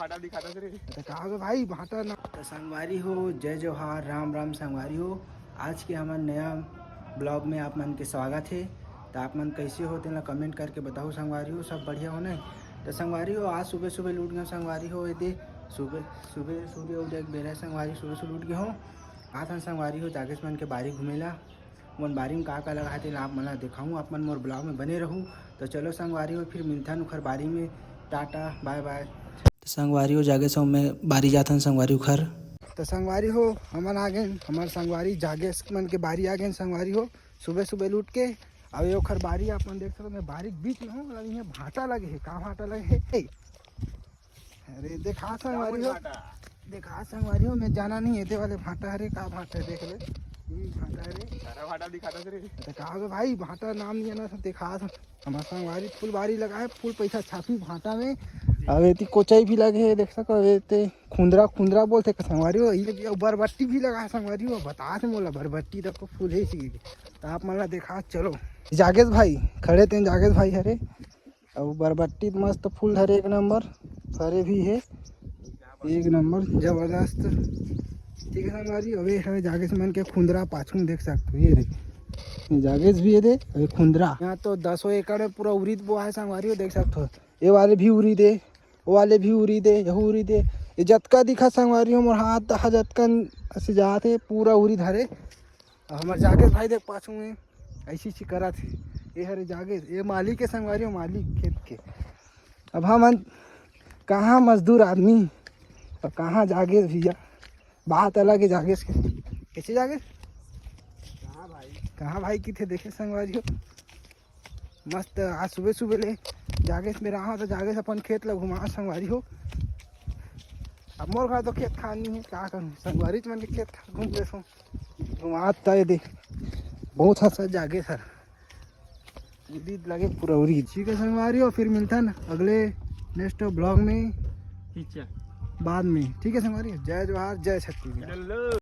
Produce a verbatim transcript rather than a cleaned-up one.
भाटा दिखाता रे। त का होगे भाई, भाटा ना। त संगवारी हो, जय जोहार, राम राम संगवारी हो। आज के हमर नया ब्लॉग में आप मन के स्वागत हे। त आप मन कैसे हो, तेला कमेंट करके बताओ संगवारी हो, सब बढ़िया हो न? त संगवारी हो, आज सुबह सुबह लूट गए संगवारी हो, एदे सुबह सुबह सूर्य उदय के बेरा संगवारी, सुबह सुबह लूट गए हो। आथन संगवारी हो, जागेश मन के बारी घूमेला। मन बारी में का का लगा हे, तेला आप मन ला देखाऊं, आप मन मोर ब्लॉग में बने रहू। त चलो संगवारी हो, फिर मिलथन उखर बारी में। टाटा, बाय बाय। त संगवारी हो, जागेश हो, मैं बारी जाथन संगवारी उखर। त संगवारी हो, हमन आ गेन, हमर संगवारी जागेश मन के बारी आ गेन संगवारी हो, सुबह सुबह लूट के। अब ये ओखर बारी आप मन देख सकत हो, मैं बारी के बीच में हूँ, मतलब यहाँ भाटा लगे हे, का भाटा लगे हे? अरे देखा संगवारी हो, देखा संगवारी हो, मैं जाना नहीं, एदे वाले भाटा हरे, का भाटा हे, देख ले, ये भाटा हरे। सारा भाटा दिखाता रे। त का होगे भाई, भाटा नाम नहीं आना, सब देखा सब। हमार संगवारी फुल बारी लगा हे, फुल पैसा छापी भाटा में। अब एती कोचई भी लगे हे, देख सको, अब एते खुंदरा, खुंदरा बोलथे का संगवारी हो, ये भी बरबट्टी भी लगा हे संगवारी हो, बता से मोला बरबट्टी तक को फुल हे इसी। त आप मन ला देखा, चलो। जागेश भाई खड़े तेन, जागेश भाई हरे, अउ बरबट्टी त मस्त फूल धरे, एक नंबर फरे भी हे, एक नंबर जबरदस्त। ठीक है संगवारी, अबे हवे जागेश मन के खुंदरा पाछू में देख सकत हो, ये रे, ये जागेश भी हे दे, अबे खुंदरा। यहाँ तो दसों एकड़ में पूरा उरीद बोआ हे संगवारी हो, देख सकत हो, ये वाले भी उरीद हे, वो वाले भी उरीद हे, यहू उरीद हे, ये जतका दिखा संगवारी हो, मोर हाथ हा जतकन असे जात हे, पूरा उरीद हरे। अब हमर जागेश भाई देख पाछू में ऐसी ऐसी करत हे। ये हरे जागेश, ये मालिक के संगवारी हो, मालिक खेत के। अब हमन कहाँ मजदूर आदमी और कहाँ जागेश भैया, बात अलग हे जागेश के। कैसे जागेश? कहाँ भाई? कहाँ भाई किथे देखे संगवारी हो? मस्त आज सुबह सुबह ले जागेश मेर आहा त जागेश अपन खेत ला घुमा संगवारी हो। अब मोर घर तो खेत खार नहीं हे, का करूँ, संगवारी मन के खेत खार घूम लेथों। घुमात त ये दे, बहुत हंसा जागेश हर। उरीद लगे पूरा उरीद। ठीक है संगवारी हो, फिर मिलथन अगले नेक्स्ट ब्लॉग में। ठीक है। बाद में। ठीक है संगवारी, जय जोहार, जय छत्तीसगढ़।